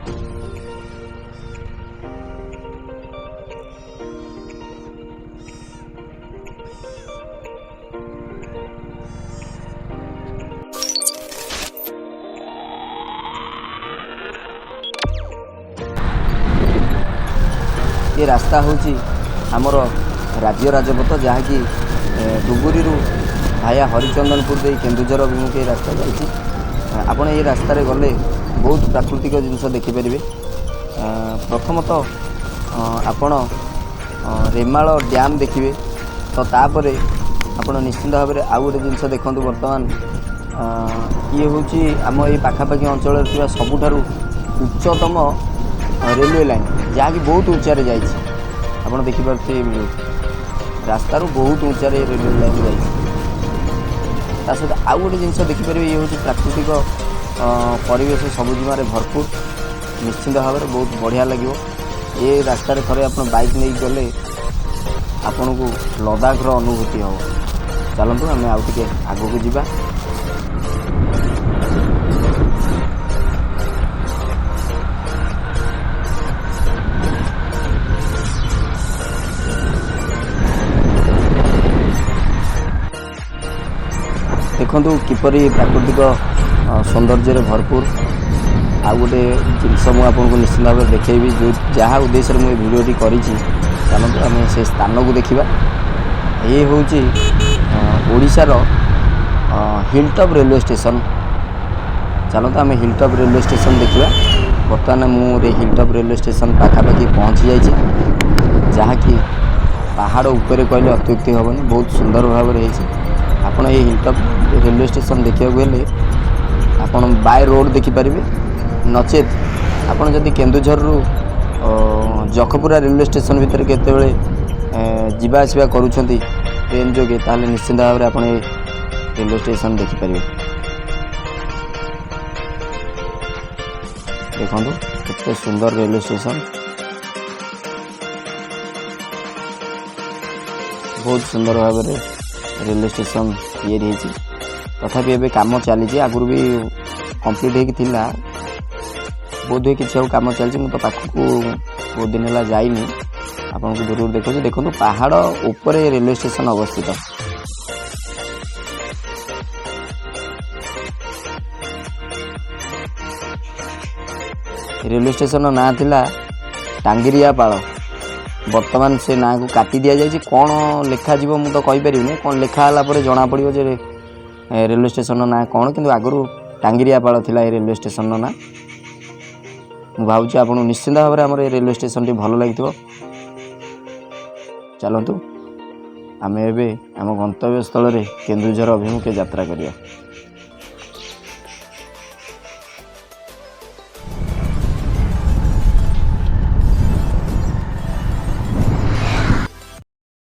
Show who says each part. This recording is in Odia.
Speaker 1: ଏ ରାସ୍ତା ହେଉଛି ଆମର ରାଜ୍ୟ ରାଜପଥ, ଯାହାକି ଡୁବୁରିରୁ ଭାୟା ହରିଚନ୍ଦନପୁର ଦେଇ କେନ୍ଦୁଝର ଅଭିମୁଖେ ଏ ରାସ୍ତା ଯାଇଛି। ଆପଣ ଏଇ ରାସ୍ତାରେ ଗଲେ ବହୁତ ପ୍ରାକୃତିକ ଜିନିଷ ଦେଖିପାରିବେ। ପ୍ରଥମତଃ ଆପଣ ରେମାଳ ଡ୍ୟାମ୍ ଦେଖିବେ। ତ ତାପରେ ଆପଣ ନିଶ୍ଚିନ୍ତ ଭାବରେ ଆଉ ଗୋଟେ ଜିନିଷ ଦେଖନ୍ତୁ। ବର୍ତ୍ତମାନ ଇଏ ହେଉଛି ଆମ ଏଇ ପାଖାପାଖି ଅଞ୍ଚଳରେ ଥିବା ସବୁଠାରୁ ଉଚ୍ଚତମ ରେଲୱେ ଲାଇନ୍, ଯାହାକି ବହୁତ ଉଚ୍ଚାରେ ଯାଇଛି। ଆପଣ ଦେଖିପାରୁଥିବେ ଭିଡ଼ିଓ, ରାସ୍ତାରୁ ବହୁତ ଉଚ୍ଚାରେ ରେଲୱେ ଲାଇନ୍ ଯାଇଛି। ତା ସହିତ ଆଉ ଗୋଟେ ଜିନିଷ ଦେଖିପାରିବେ, ଇଏ ହେଉଛି ପ୍ରାକୃତିକ ପରିବେଶ, ସବୁଜିମାରେ ଭରପୁର। ନିଶ୍ଚିନ୍ତ ଭାବରେ ବହୁତ ବଢ଼ିଆ ଲାଗିବ। ଏ ରାସ୍ତାରେ ଥରେ ଆପଣ ବାଇକ୍ ନେଇକି ଗଲେ ଆପଣଙ୍କୁ ଲଦାଖର ଅନୁଭୂତି ହେବ। ଚାଲନ୍ତୁ, ଆମେ ଆଉ ଟିକେ ଆଗକୁ ଯିବା। ଦେଖନ୍ତୁ କିପରି ପ୍ରାକୃତିକ ସୌନ୍ଦର୍ଯ୍ୟରେ ଭରପୁର। ଆଉ ଗୋଟେ ଜିନିଷ ମୁଁ ଆପଣଙ୍କୁ ନିଶ୍ଚିନ୍ତ ଭାବରେ ଦେଖେଇବି, ଯେଉଁ ଯାହା ଉଦ୍ଦେଶ୍ୟରେ ମୁଁ ଏ ଭିଡ଼ିଓଟି କରିଛି। ଚାଲନ୍ତୁ, ଆମେ ସେ ସ୍ଥାନକୁ ଦେଖିବା। ଇଏ ହେଉଛି ଓଡ଼ିଶାର ହିଲଟପ୍ ରେଲୱେ ଷ୍ଟେସନ୍। ଚାଲନ୍ତୁ, ଆମେ ହିଲଟପ୍ ରେଲୱେ ଷ୍ଟେସନ୍ ଦେଖିବା। ବର୍ତ୍ତମାନ ମୁଁ ହିଲଟପ୍ ରେଲୱେ ଷ୍ଟେସନ୍ ପାଖାପାଖି ପହଞ୍ଚି ଯାଇଛି, ଯାହାକି ପାହାଡ଼ ଉପରେ କହିଲେ ଅତ୍ୟୁକ୍ତି ହେବନି। ବହୁତ ସୁନ୍ଦର ଭାବରେ ହେଇଛି। ଆପଣ ଏଇ ହିଲଟପ୍ ରେଲୱେ ଷ୍ଟେସନ୍ ଦେଖିବାକୁ ହେଲେ ଆପଣ ବାଇ ରୋଡ଼ ଦେଖିପାରିବେ, ନଚେତ୍ ଆପଣ ଯଦି କେନ୍ଦୁଝରରୁ ଯଖପୁରା ରେଲୱେ ଷ୍ଟେସନ୍ ଭିତରେ କେତେବେଳେ ଯିବା ଆସିବା କରୁଛନ୍ତି ଟ୍ରେନ୍ ଯୋଗେ, ତାହେଲେ ନିଶ୍ଚିନ୍ତ ଭାବରେ ଆପଣ ଏ ରେଲୱେ ଷ୍ଟେସନ୍ ଦେଖିପାରିବେ। ଦେଖନ୍ତୁ କେତେ ସୁନ୍ଦର ରେଲୱେ ଷ୍ଟେସନ୍, ବହୁତ ସୁନ୍ଦର ଭାବରେ ରେଲୱେ ଷ୍ଟେସନ୍ ତିଆରି ହେଇଛି। ତଥାପି ଏବେ କାମ ଚାଲିଛି। ଆଗରୁ ବି କମ୍ପ୍ଲିଟ୍ ହେଇକି ଥିଲା, ବୋଧହୁଏ କିଛି ଆଉ କାମ ଚାଲିଛି। ମୁଁ ତ ପାଖକୁ ବହୁତ ଦିନ ହେଲା ଯାଇନି। ଆପଣଙ୍କୁ ଦୂରରୁ ଦେଖାଉଛି। ଦେଖନ୍ତୁ, ପାହାଡ଼ ଉପରେ ରେଲୱେ ଷ୍ଟେସନ୍ ଅବସ୍ଥିତ। ରେଲୱେ ଷ୍ଟେସନର ନାଁ ଥିଲା ଟାଙ୍ଗିରିଆପାଳ। ବର୍ତ୍ତମାନ ସେ ନାଁକୁ କାଟି ଦିଆଯାଇଛି। କ'ଣ ଲେଖାଯିବ ମୁଁ ତ କହିପାରିବିନି। କ'ଣ ଲେଖା ହେଲା ପରେ ଜଣାପଡ଼ିବ ଯେ ରେଲୱେ ଷ୍ଟେସନର ନାଁ କ'ଣ। କିନ୍ତୁ ଆଗରୁ ଟାଙ୍ଗିରିଆପାଳ ଥିଲା ଏ ରେଲୱେ ଷ୍ଟେସନର ନାଁ। ମୁଁ ଭାବୁଛି ଆପଣଙ୍କୁ ନିଶ୍ଚିନ୍ତ ଭାବରେ ଆମର ଏ ରେଲୱେ ଷ୍ଟେସନଟି ଭଲ ଲାଗିଥିବ। ଚାଲନ୍ତୁ, ଆମେ ଏବେ ଆମ ଗନ୍ତବ୍ୟସ୍ଥଳରେ କେନ୍ଦୁଝର ଅଭିମୁଖେ ଯାତ୍ରା କରିବା।